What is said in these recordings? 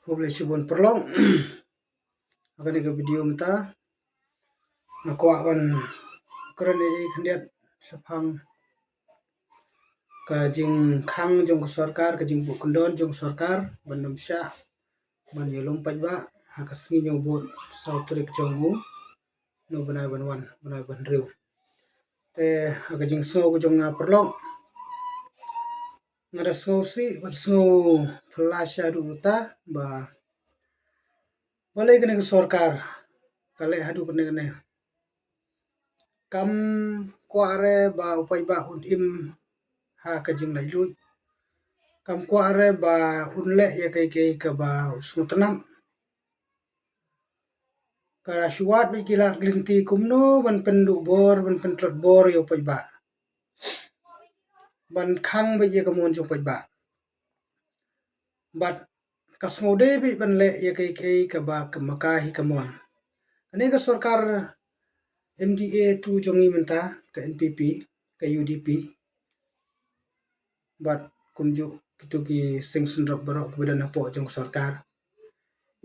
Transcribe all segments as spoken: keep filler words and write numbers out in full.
Khublei shibun paralok. Ha kane ka video mynta nga kwah ban kren ei ei khyndiat shaphang ka jingkhang jong ka sorkar, ka jingbuh kyndon jong ka sorkar ban ym shah ban ïalum paidbah ha ka sngi Ñiewbud saw tarik jong u no bnai ban wan, bnai ban riew. Te ha ka jingsngew ka jong nga paralok, nga da sngewsih bad sngewphylla shaduh uta ba balei kane ka sorkar ka leh haduh kane kane. Kam kwah re ba u paidbah un im ha ka jinglaitluid. Kam kwah re ba un leh ïa kaei kaei kaba u sngewtynnat. Ka la shu wad beit ki lad lynti kumno ban pynduh bor, ban pyntlot bor ïa u paidbah, ban khang beit ïa ka mon jong u paidbah. Bad ka sngewdei beit ban leh ïa kaei kaei kaba ka maka hi ka mon. Kane ka sorkar M D A two jong ngi mynta, ka N P P, ka U D P, bad kumjuh kitu ki seng syndrop baroh kiba don hapoh jong ka sorkar,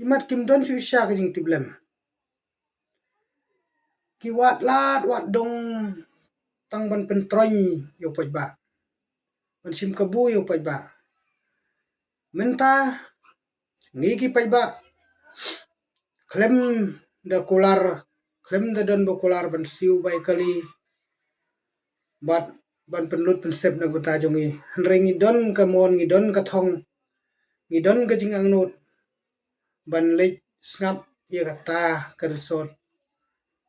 imat kim don shuh shuh ka jingtiplem. Ki wad lad wad dong tang ban pyntroiñ ïa u paidbah, ban shim kabu ïa u paidbah. Mynta ngi ki paidbah khlem da kular, khlem da don ba kular ban siew bai kali bad ban pynlut pynsep na ka bynta jong ngi. Hynrei ngi don ka mon, ngi don ka thong, ngi don ka jingangnud ban leit sngap ïa kata ka result,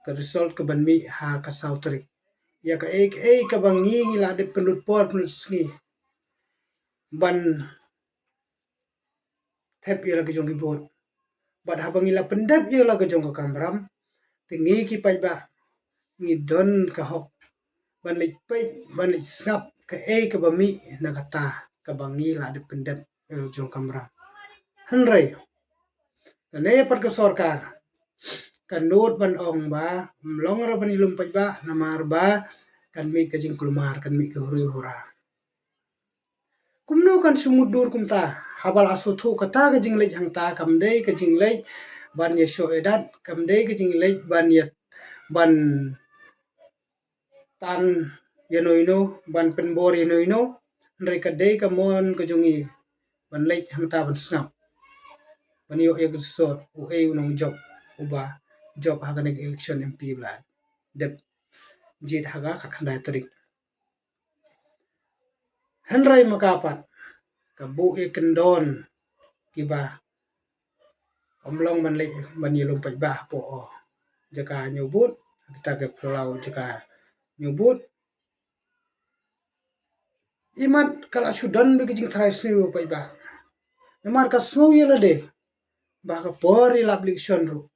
ka result kaban mih ha ka saw tarik. Ïa kaei kaei kaba ngi, ngi la dep pynlut por pynlut sngi ban thep ïa la ka jong ki vote. Bad haba ngi la pyndep ïa la ka jong ka kamram, te ngi ki paidbah ngi don ka hok ban leit peit, ban leit sngap kaei kaba mih na kata kaba ngi la dep pyndep ïa la ka jong ka kamram. Hynrei kane pat ka sorkar ka nud ban ong ba ym long re ban ïalum paidbah namar ba kan mih ka jingkulmar, kan mih ka huri hura. Kumno kan shu mutdur kumta? Haba la shu thuh kata ka jingleit hangta, kam dei ka jingleit ban ïashoh ïadat, kam dei ka jingleit ban ïa, ban tan ïano ïano, ban pynbor ïano ïano. Hynrei ka dei ka mon ka jong ngi ban leit hangta ban sngap, ban ïoh ïa ka sot uei u nongjop uba jop ha kane ka election M P ba la dep jied ha ka khatkhyndai tarik. Hynrei ma ka pat ka buh ïa kyndon kiba ym long ban leit ban ïalum paidbah hapoh jaka Ñiewbud, kita ki phyllaw jaka Ñiewbud. Imat ka la shu don beit ka jingtharai sniew ïa u paidbah. Namar ka sngew ïa lade ba ha ka por ïalap election ruh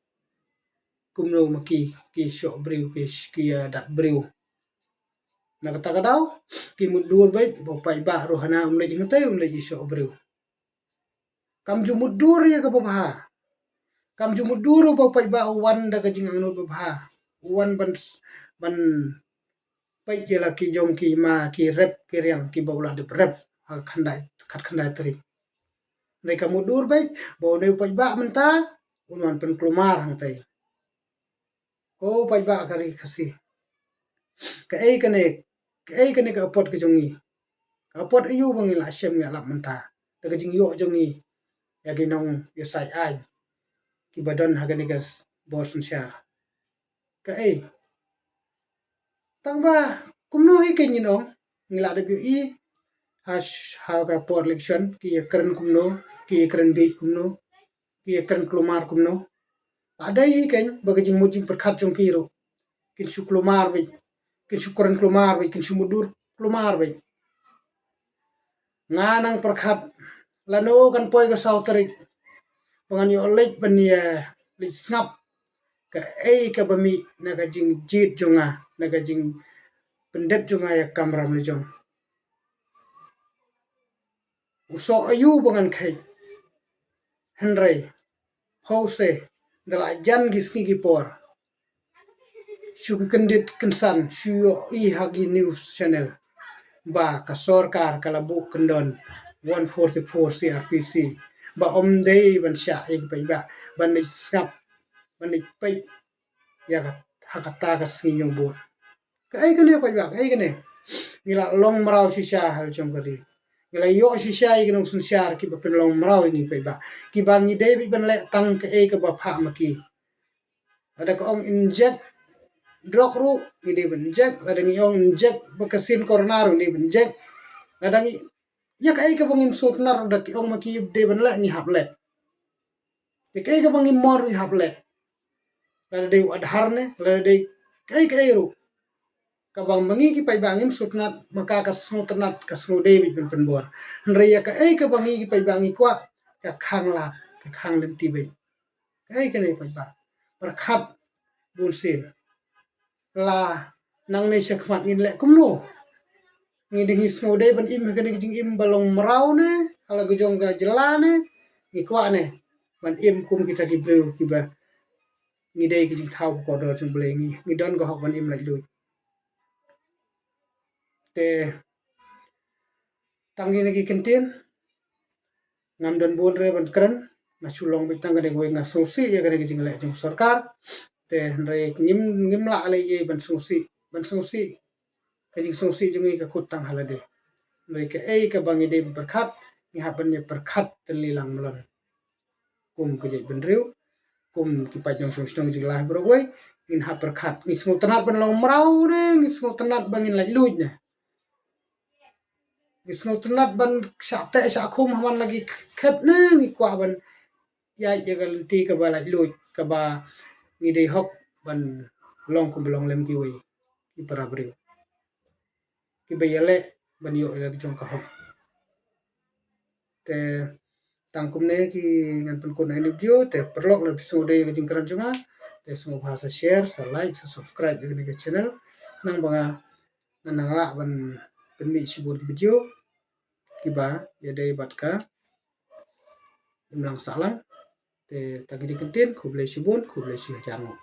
kumno ma ki, ki shoh briew, ki, ki ïadat briew. Na kata ka daw ki mutdur beit ba u paidbah ruh hana um leit hangtei, um leit ïashoh briew. Kam ju mutdur ïa kaba bha. Kam ju mutdur ba u paidbah u wan da ka jingangnud babha, u wan ban, ban peit ïa la ki jong ki ma ki rep ki riang kiba u la dep rep ha khatkhyndai, khatkhyndai tarik. Hynrei ka mutdur beit ba une u paidbah mynta un wan pynkulmar hangtei. Ko paidbah ka ri Khasi, kaei kane, kaei kane ka apot ka jong ngi? Ka apot aïu ba ngi la shem ngi la lap mynta da ka jingïoh jong ngi ïa ki nongïasaid aiñ kiba don ha kane ka bor synshar? Kaei? Tang ba kumno hi kein ngin ong, ngi la dep ïohi ha, ha ka por election ki ïakren kumno, ki ïakren bieit kumno, ki ïakren kulmar kumno. La dei hi kein ba ka jingmut jingpyrkhat jong ki ruh kin shu kulmar beit, kin shu kren kulmar beit, kin shu mutdur kulmar beit. Nga nang pyrkhat lano kan poi ka saw tarik ba ngan ïoh leit ban ïa leit sngap kaei kaba mih na ka jingjied jong nga, na ka jingpyndep jong nga ïa ka kamram la jong. U soh aïu ba ngan kheit? Hynrei hose da la jan ki sngi ki por shu ki kyndit kynsan shu ïohi ha ki news channel ba ka sorkar ka la buh kyndon one forty-four C R P C ba ym dei ban shah ïa ki paidbah ban leit sngap, ban leit peit ïa ka, ha kata ka sngi ñiewbud. Kaei kane paidbah, kaei kane? Ngi la long mraw shisha ha la jong ka ri. Ngi la ïoh shisha ïa ki nongsynshar kiba pynlong mraw ïa ngi paidbah, kiba ngi dei beit ban leh tang kaei kaba phah ma ki. Lada ka ong inject drug ruh ngi dei ban inject, lada ngi ong inject vaccine corona ruh ngi dei ban inject. Lada ngi, ïa kaei kaba ngim sngewtynnat, lada ki ong ma ki dei ban leh, ngi hap leh. Ïa kaei kaba ngim mon ruh ngi hap leh. Lada dei u Aadhaar ne, lada dei kaei kaei ruh, kaba ma ngi ki paidbah ngim sngewtynnat, ma ka ka sngewtynnat ka sngewdei beit ban pynbor. Hynrei ïa kaei kaba ngi ki paidbah ngi kwah, ka khang lad, ka khang lynti beit. Kaei kane paidbah? Pyrkhat bunsien. La nangne sha khmat ngin leh kumno? Ngi dei ngi sngewdei ban im ha kane ka jingim ba long mraw ne ha la ka jong ka jylla ne? Ngi kwah ne ban im kum kita ki briew kiba ngi dei ki jingthaw ba kordor jong U Blei, ngi, ngi don ka hok ban im laitluid. Te tang kine ki kyntien, ngam don bun re ban kren, nga shu long beit tang kane kawei, nga sngewsih ïa kane ka jingleh jong sorkar. Te hynrei ngim, ngim lah leh ei ban sngewsih, ban sngewsih. Ka jingsngewsih jong ngi ka kut tang ha lade. Hynrei kaei kaba ngi dei ban pyrkhat, ngi hap ban ïa pyrkhat tylli lang mlien. Kum ka jaitbynriew, kum ki paid nongshong shnong jong ngi baroh kawei, ngin hap pyrkhat. Ngi sngewtynnat ban long mraw ne ngi sngewtynnat ba ngin laitluid ne? Ngi sngewtynnat ban shah teh shah khum ha man la ki khet ne ngi kwah ban ïaid ïa ka lynti kaba laitluid, kaba ngi dei hok ban long kumba long lem kiwei ki para briew kiba ïaleh ban ïoh ïa la ki jong ka hok. Te tang kumne ki ngan pynkut na ine i video, te paralok lada phi sngewdei ïa ka jingkren jong nga, te sngewbha sa share, sa like, sa subscribe ïa kane ka channel. Khnang ba nga, ngan nang lah ban pynmih shibun ki video kiba ïadei bad ka imlang sahlang. Te tang kine ki kyntien, khublei shibun, khublei shihajar nguh.